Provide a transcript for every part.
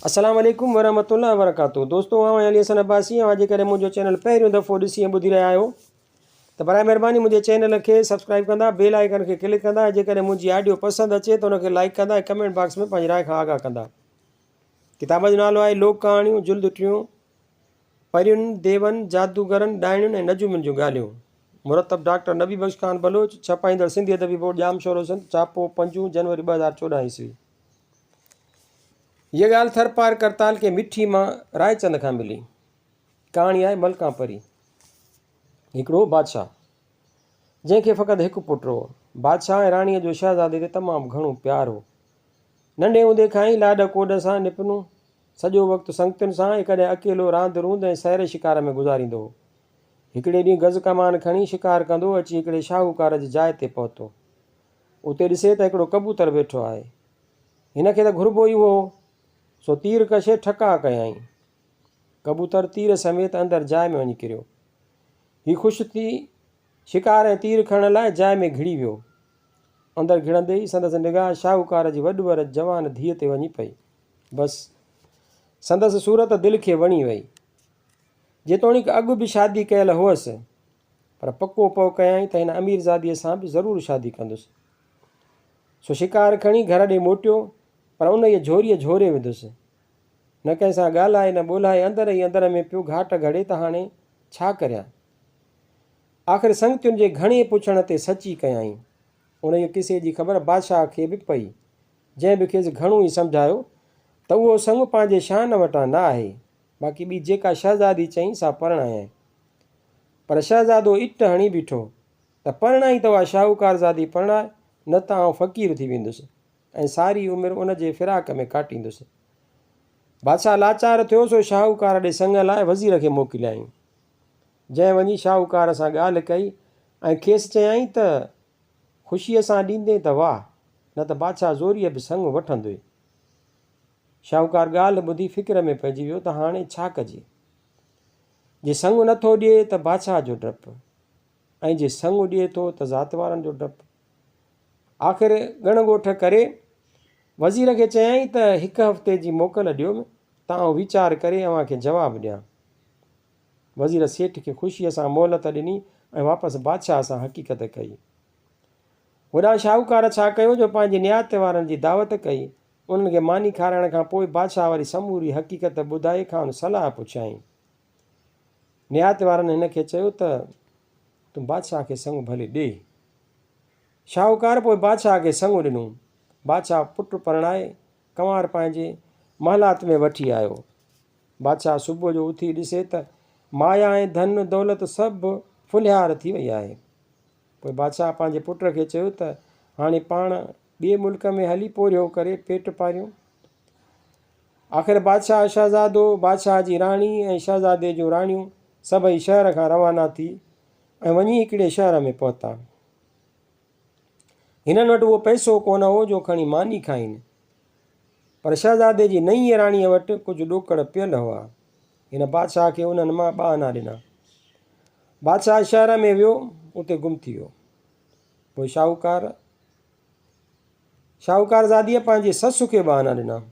السلام عليڪم ورحمة الله وبرڪاته دوستو آئون آهيان علي حسن عباسي اوهان جيڪڏهن منهنجو چينل پهريون دفعو ڏسي ۽ ٻڌي رهيا آهيو ته برائي مهرباني منهنجي چينل کي سبسڪرائب ڪندا بيل آئيڪن کي ڪلڪ ڪندا ۽ جيڪڏهن منهنجي آڊيو پسند اچي ته ان کي لائڪ ڪندا ۽ ڪمينٽ باڪس ۾ پنهنجي راء کان آگاهه ڪندا ڪتاب جو نالو آهي لوڪ ڪهاڻيون جلد ٽيون پرين ديون جادوگرن ڏائڻين ۽ نجومين جون ڳالهيون مرتب ڊاڪٽر نبي بخش خان بلوچ ڇپائيندڙ سنڌي ادبي بورڊ ڄامشورو سنڌ چاپو پنجون جنوري 2014 عيسوي هيء ڳالهه ٿرپارڪر تعلقي مٺي مان رائچند کان ملي. ڪهاڻي آهي ملڪان پري. هڪڙو بادشاهه، جنهن کي فقط هڪ پٽ هو. بادشاهه ۽ راڻيء جو شهزادي تي تمام گهڻو پيار هو. ننڍي هوندي کان ئي لاڏ ڪوڏ سان نپنو. سڄو وقت سنگتين سان ۽ ڪڏهن اڪيلو راند روند ۽ سير شڪار ۾ گذاريندو هو. هڪڙي ڏينهن گز ڪمان کڻي شڪار ڪندو اچي هڪڙي شاهوڪار جي جاء تي پهتو. اتي ڏسي ته هڪڙو ڪبوتر ويٺو آهي. هن کي ته گهربو ئي اهو هو، سو تير ڪشي ٺڪاء ڪيائين. ڪبوتر تير سميت اندر جاء ۾ وڃي ڪريو. هي خوش ٿي شڪار ۽ تير کڻڻ لاء جاء ۾ گهڙي ويو. اندر گهڙندي ئي سندس نگاهه شاهوڪار جي وڏ ور جوان ڌيء تي وڃي پئي. بس، سندس صورت دل کي وڻي وئي. جيتوڻيڪ اڳ به شادي ڪيل هئس، پر پڪو پهه ڪيائين ته هن اميرزاديء سان به ضرور شادي ڪندس. سو شڪار کڻي گهر ڏي موٽيو، پر انهيء جهوريء جهوري وڌس. نه ڪنهن سان ڳالهائي نه ٻولهائي اندر ئي اندر ۾ پيو گهاٽ گهڙي ته هاڻي ڇا ڪريان؟ آخر سنگتين جي گهڻي پڇڻ تي سچي ڪيائين. انهيء قصي جي خبر بادشاهه کي به پئي، جنهن به کيس گهڻو ئي سمجهايو ته اهو سڱ پنهنجي شان وٽان نه آهي، باقي ٻي جيڪا شهزادي چئين سا پرڻايائين. پر شهزادو it هڻي بيٺو ته پرڻائين ته اها شاهوڪارزادي پرڻاء، نه ته آئون فقير ٿي ويندس ۽ ساري عمر ان جي فراق ۾ ڪاٽيندس. بادشاهه لاچار ٿيو سو شاهوڪار ڏي سڱ لاء وزير کي موڪليائين، جنهن وڃي شاهوڪار سان ڳالهه ڪئي ۽ کيس چيائين ته خوشيء سان ڏيندين ته واهه، نه ته بادشاهه زوريء به سڱ وٺندوئي. شاهوڪار ڳالهه ٻڌي فڪر ۾ پئجي ويو ته هاڻي ڇا ڪجي؟ جي سڱ نه ٿو ڏئي ته بادشاهه جو ڊپ ۽ جي سڱ ڏئي ٿو ته ذات وارن جو ڊپ. آخر ڳڻ ڳوٺ ڪري وزير کي چيائين ته هڪ هفتي جي موڪل ڏيو ته آئون ويچار ڪري اوهان کي جواب ڏيان. وزير سيٺ کي خوشيء سان مهلت ڏني ۽ واپس بادشاهه سان حقيقت ڪئي. هوڏانهن شاهوڪار ڇا ڪيو جو پنهنجي نيات وارن جي دعوت ڪئي. انهن کي ماني کارائڻ کان پوء بادشاهه واري سموري حقيقت ٻڌائي کانئن صلاح پڇيائين. نيات وارن هن کي چيو ته، تون بادشاهه کي سڱ ڀلي ڏي. شاهوڪار پوء بادشاهه کي سڱ ڏنو. بادشاهه پٽ پرڻائي ڪنوار پنهنجي محلات ۾ وٺي آيو. بادشاهه صبح جو اٿي ڏسي ته مايا ۽ ڌن دولت سڀ ڦلهيار ٿي وئي آهي. پوء بادشاهه پنهنجي پٽ کي چيو ته، هاڻي پاڻ ٻئي ملڪ ۾ هلي پورهيو ڪري پيٽ پاريون. آخر بادشاهه، شهزادو، بادشاهه جي راڻي ۽ شهزادي جون راڻيون سڀئي شهر کان روانا ٿي ۽ وڃي هڪڙي شهر ۾ پهتا. هنن وٽ اهو پئسو ڪونه هو جو کڻي ماني کائين. پر شهزادي جي نئينء راڻيء وٽ ڪجهه ڏوڪڙ پيل هئا. هن بادشاهه کي انهن مان ٻه آنا ڏنا. بادشاهه شهر ۾ ويو، اتي گم ٿي ويو. پوء شاهوڪار شاهوڪار زاديء پنهنجي سس کي ٻه آنا ڏنا.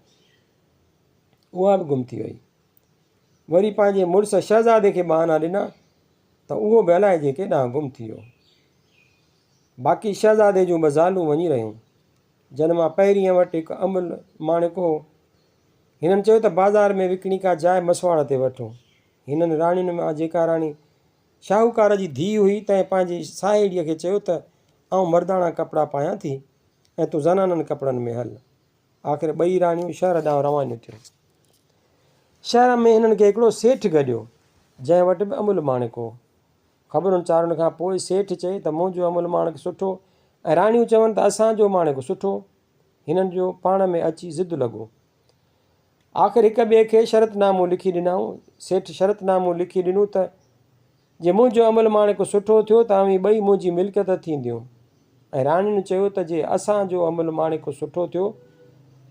اها به گم ٿي وئي. وري پنهنجي مڙس شهزادي کي ٻه آنا ڏنا ته اهو به الائجي ڪيڏانهن گم ٿي ويو. باقي شهزادي جون ٻه زالون وڃي رهيون، جن مان پهرينء وٽ هڪ املهه ماڻڪ هو. هنن چيو ته بازار ۾ وڪڻي ڪا جاء مسواڙ تي وٺون. هنن راڻين مان جيڪا راڻي شاهوڪار جي ڌيء هئي، تنهن پنهنجي ساهيڙيء کي چيو ته، آئون مرداڻا ڪپڙا پايان ٿي ۽ تون زنانن ڪپڙن ۾ هل. آخر ٻئي راڻيون شهر ڏانهن روانيون ٿيون. شهر ۾ هنن کي هڪڙو سيٺ گڏيو، جنهن وٽ به املهه ماڻڪ هو. خبرن چارن کان پوء سيٺ چئي ته منهنجو املهه ماڻڪ سٺو ۽ راڻيون چون ته اسان جو ماڻڪ سٺو. هنن جو پاڻ ۾ اچي ضد لڳو. آخر هڪ ٻئي کي شرط نامو لکي ڏنائون. سيٺ شرط نامو لکي ڏنو ته جي منهنجو عمل ماڻڪ سٺو ٿيو ته اوهين ٻئي منهنجي ملڪيت ٿينديون ۽ راڻين چيو ته جي اسان جو عمل ماڻڪ سٺو ٿيو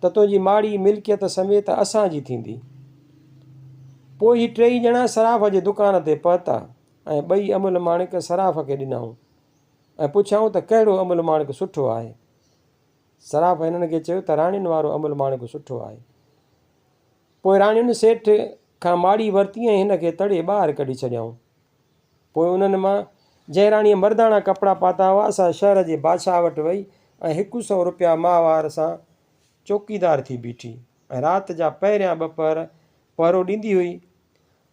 ته تنهنجي ماڙي ملڪيت سميت اسان جي ٿيندي. پوء هي ٽيئي ڄڻا صراف جي دڪان تي پهتا ۽ ٻئي عمل ماڻڪ صراف کي ڏنائون ۽ پڇيائون ته ڪهڙو عمل ماڻڪ سٺو آهي؟ صراف هنن کي چيو ته راڻين وارو امل ماڻڪ سٺو آهي. پوء راڻين سيٺ کان ماڙي ورتي ۽ هن کي تڙي ٻاهر ڪڍي ڇڏيائون. پوء انهن مان جنهن راڻيء مرداڻا ڪپڙا پاتا هئا، سا شهر جي بادشاهه وٽ وئي ۽ هڪ سئو رپيا ماهوار سان چوڪيدار ٿي بيٺي ۽ رات جا پهريان ٻه پهر پهرو ڏيندي هئي.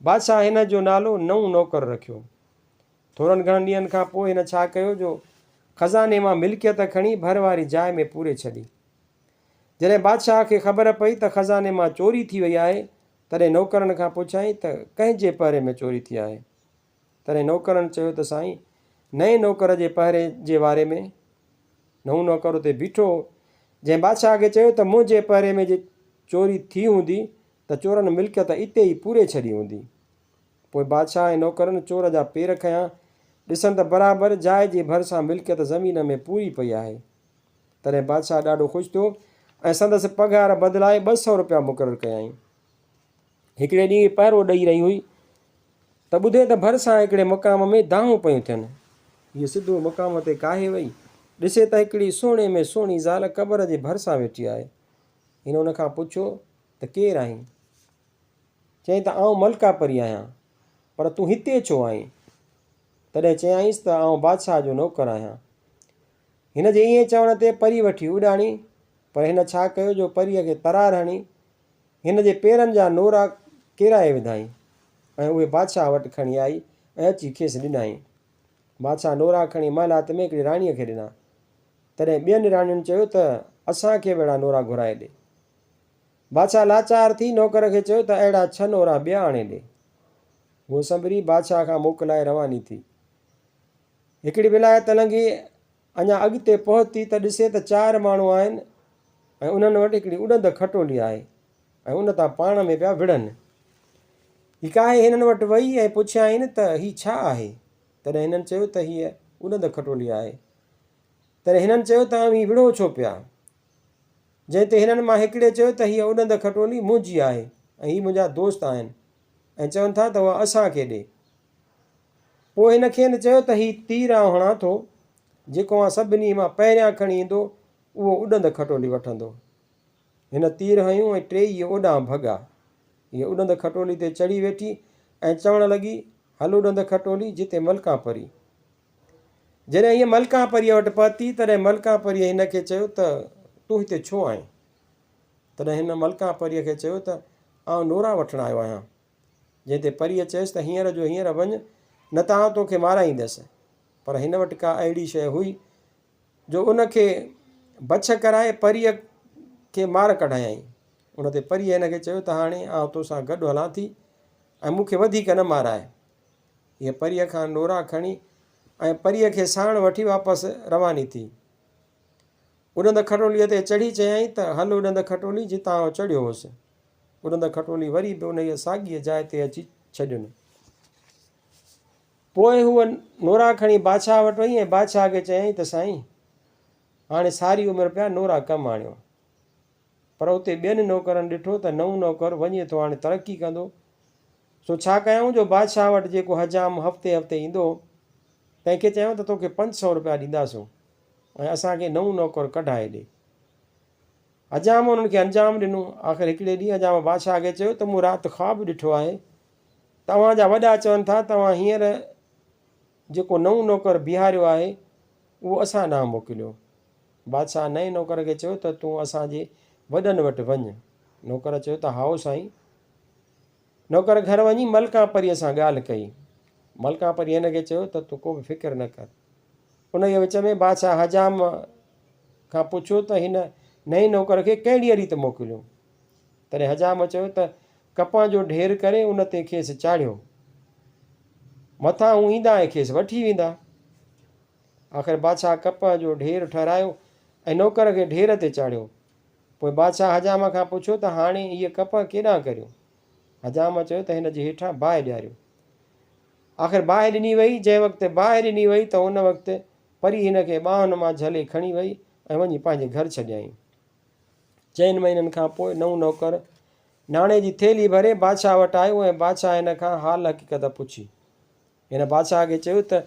بادشاهه هن جو نالو نئون نوڪر رکيو. ٿورن گهڻن ڏينهن کان پوء هن ڇا ڪيو جو خزاني مان ملڪيت کڻي ڀر واري جاء ۾ پوري ڇڏي. جڏهن بادشاهه کي خبر پئي ته خزاني مان چوري ٿي وئي آهي، تڏهن نوڪرن کان پڇيائين ته ڪنهن جي پهري ۾ چوري ٿي آهي؟ تڏهن نوڪرن چيو ته سائين، نئين نوڪر جي پهري جي واري ۾. نئون نوڪر اتي بيٺو هو، جنهن بادشاهه کي چيو ته منهنجي پهري ۾ جي چوري ٿي هوندي ته چورن ملڪيت اتي ئي پوري ڇڏي هوندي. پوء بادشاهه ۽ نوڪرن چور جا پير کنيا، ڏسن ته برابر جاء جي ڀرسان ملڪيت زمين ۾ پوري پئي آهي. تڏهن بادشاهه ڏاڍو خوش ٿيو ۽ سندس پگهار بدلائي 200 رپيا مقرر ڪيائين. هڪڙي ڏينهن پهرو ڏئي رهي هئي ته ٻڌي ته ڀرسان هڪڙي مقام ۾ دانهون پيون ٿين. هيء سڌو مقام تي ڪاهي وئي. ڏسي ته هڪڙي سهڻي ۾ سهڻي زال قبر جي ڀرسان ويٺي آهي. هن ان کان پڇيو ته ڪير آهين؟ چيائين ته آئون ملڪه پري آهيان، پر تون هتي ڇو آئين؟ تڏهن چيائينس ته آئون بادشاهه جو نوڪر آهيان. هن جي ائين چوڻ تي پري وٺي اڏاڻي، پر هن ڇا ڪيو جو پريء کي ترار هڻي، هن جي پيرن جا نورا ڪيرائي وڌائين ۽ اهي بادشاهه وٽ کڻي آئي ۽ اچي کيس ڏنائين. بادشاهه نورا کڻي محلات ۾ هڪڙي راڻيء کي ڏنا. تڏهن ٻين راڻين چيو ته اسان کي به اهڙا نورا گهرائي ڏي. بادشاهه لاچار ٿي نوڪر کي چيو ته اهڙا ڇهه نورا ٻيا آڻي ڏي. هوء سنڀري بادشاهه کان موڪلائي رواني ٿي. هڪڙي ولايت لنگهي اڃا اڳتي پهتي ته ڏسي ته چار ماڻهو آهن ۽ انهن وٽ هڪڙي اڏند کٽولي آهي ۽ ان تان پاڻ ۾ پيا وڙهن. هي ڪاهي هنن وٽ وئي ۽ پڇيائين ته هي ڇا آهي؟ تڏهن هنن چيو ته هيء اڏند کٽولي آهي. تڏهن هنن چيو ته اوهين وڙهو ڇو پيا؟ جنهن تي هنن مان هڪڙي چيو ته هيء اڏند کٽولي منهنجي آهي ۽ هي منهنجا دوست آهن ۽ چون ٿا ته اها اسان کي ڏي. پوء هن کين چيو ته هي تير آئون هڻان ٿو، جيڪو اوهان سڀني مان پهريان کڻي ايندو، اهو اڏند کٽولي وٺندو. هن تير هنيو ۽ ٽيئي اوڏانهن ڀڳا. هيء اڏند کٽولي تي چڙهي ويٺي ۽ چوڻ لڳي، هل اڏند کٽولي، جتي ملڪان پري. جڏهن هيء ملڪان پريء وٽ پهتي، تڏهن ملڪان پريء هن کي چيو ته، تون هتي ڇو آئين؟ تڏهن هن ملڪان پريء کي چيو ته، آئون نورا وٺڻ آيو آهيان. جنهن تي پريء چيس ته، هينئر جو هينئر وڃ، نه ته آئون توکي مارائيندس. پر هن وٽ ڪا اهڙي شيء هئي، جو ان کي بڇ ڪرائي پريء کي مار ڪڍايائين. ان تي پريء هن کي چيو ته، هاڻي آئون توسان گڏ هلان ٿي ۽ مون کي وڌيڪ نه ماراء. هيء پريء کان نورا کڻي ۽ پريء کي ساڻ وٺي واپس رواني ٿي. اڏند کٽوليء تي چڙهي چيائين ته، هل اڏند کٽولي، جتان آئون چڙهيو هوس. اڏند کٽولي وري به انهيء ساڳيء جاء تي اچي ڇڏين. پوء هوء نورا کڻي بادشاهه وٽ وئي ۽ بادشاهه کي چيائين ته، سائين! هاڻي ساري عمر پيا نورا ڪم آڻيو. پر اتي ٻين نوڪرن ڏٺو ته نئون نوڪر وڃي ٿو هاڻي ترقي ڪندو، سو ڇا ڪيائون جو بادشاهه وٽ جيڪو حجام هفتي هفتي ايندو هو، تنهن کي چيائون ته توکي 500 رپيا ڏينداسون ۽ اسان کي نئون نوڪر ڪڍائي ڏي. حجام انهن کي انجام ڏنو. آخر هڪڙي ڏينهن حجام بادشاهه کي چيو ته مون رات خواب ڏٺو آهي ته اوهان جا وڏا چون ٿا ته اوهان هينئر جيڪو نئون نوڪر بيهاريو آهي، اهو اسان ڏانهن موڪليو. بادشاهه نئين نوڪر کي چيو ته تون اسان جي وڏن وٽ وڃ. نوڪر چيو ته هائو سائين. نوڪر گهر وڃي ملڪان پريء سان ڳالهه ڪئي. ملڪان پريء هن کي چيو ته تون ڪو به فڪر نه ڪر. انهيء وچ ۾ بادشاهه حجام کان پڇيو ته هن نئين نوڪر کي ڪهڙيء ريت موڪليون؟ تڏهن حجام چيو ته ڪپهه جو ڍير ڪري ان تي کيس چاڙهيو. مٿان هو ايندا ۽ کيس وٺي ويندا. آخر بادشاهه ڪپهه جو ڍير ٺهرايو ۽ نوڪر کي ڍير تي چاڙهيو. پوء بادشاهه حجام کان پڇيو ته هاڻي هيء ڪپهه ڪيڏانهن ڪريون؟ حجام چيو ته هن جي هيٺان باهه ڏياريو. آخر باهه ڏني وئي. جنهن وقت باهه ڏني وئي ته ان وقت پري هن کي ٻانهن مان جهلي کڻي وئي ۽ وڃي پنهنجي گهر ڇڏيائين. چئن مهينن کان پوء نئون نوڪر ناڻي جي ٿيلهي ڀري بادشاهه وٽ آيو ۽ بادشاهه هن کان حال حقيقت پڇي. هن بادشاهه کي چيو ته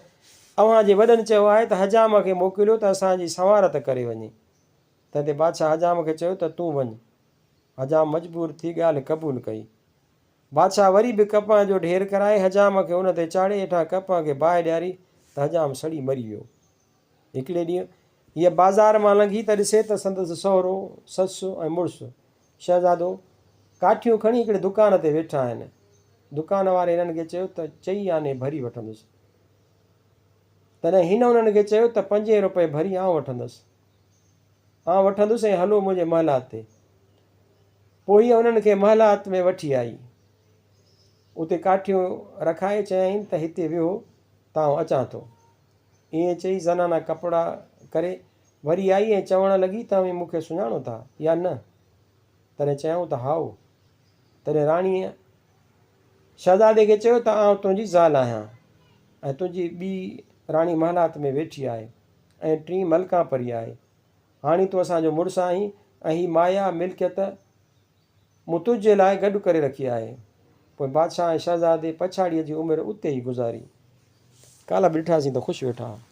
اوهان جي وڏن چيو آهي ته حجام کي موڪليو ته اسان جي سنوارت ڪري وڃي. تنهن تي بادشاهه حجام کي چيو ته تون وڃ. حجام مجبور ٿي ڳالهه قبول ڪئي. بادشاهه وري به ڪپهه جو ڍير ڪرائي حجام کي ان تي چاڙهي هيٺان ڪپهه کي باهه ڏياري ته حجام سڙي مري ويو. هڪڙي ڏينهن هيء بازار مان لنگهي ته ڏسي ته سندس سهرو، سس ۽ مڙس، شهزادو، ڪاٺيون کڻي هڪڙي دڪان تي ويٺا آهن. دڪان واري هنن کي چيو ته چئي آني ڀري وٺندس. تڏهن هن انهن کي چيو ته پنجين روپئي ڀري آئون وٺندس. آئون وٺندس ۽ هلو منهنجي محلات تي. پوء هيء انهن کي محلات ۾ وٺي آئي. اتي ڪاٺيون رکائي چيائين ته هتي ويهو ته آئون اچان ٿو. ائين چئي زنانا ڪپڙا ڪري وري آئي ۽ چوڻ لڳي ته اوهين مون کي سڃاڻو ٿا يا نه؟ تڏهن چيائون ته هائو. تڏهن راڻيء شهزادي کي چيو ته آئون تنهنجي زال آهيان ۽ تنهنجي ٻي راڻي محلات ۾ ويٺي آهي ۽ ٽين ملڪان پري آهي. هاڻي تون اسان جو مڙس آهين ۽ هي مايا، ملڪيت، مون تنهنجي لاء گڏ ڪري رکي آهي. پوء بادشاهه ۽ شهزادي پڇاڙيء جي عمر اتي ئي گذاري. ڪالهه به ڏٺاسين ته خوش ويٺا ها.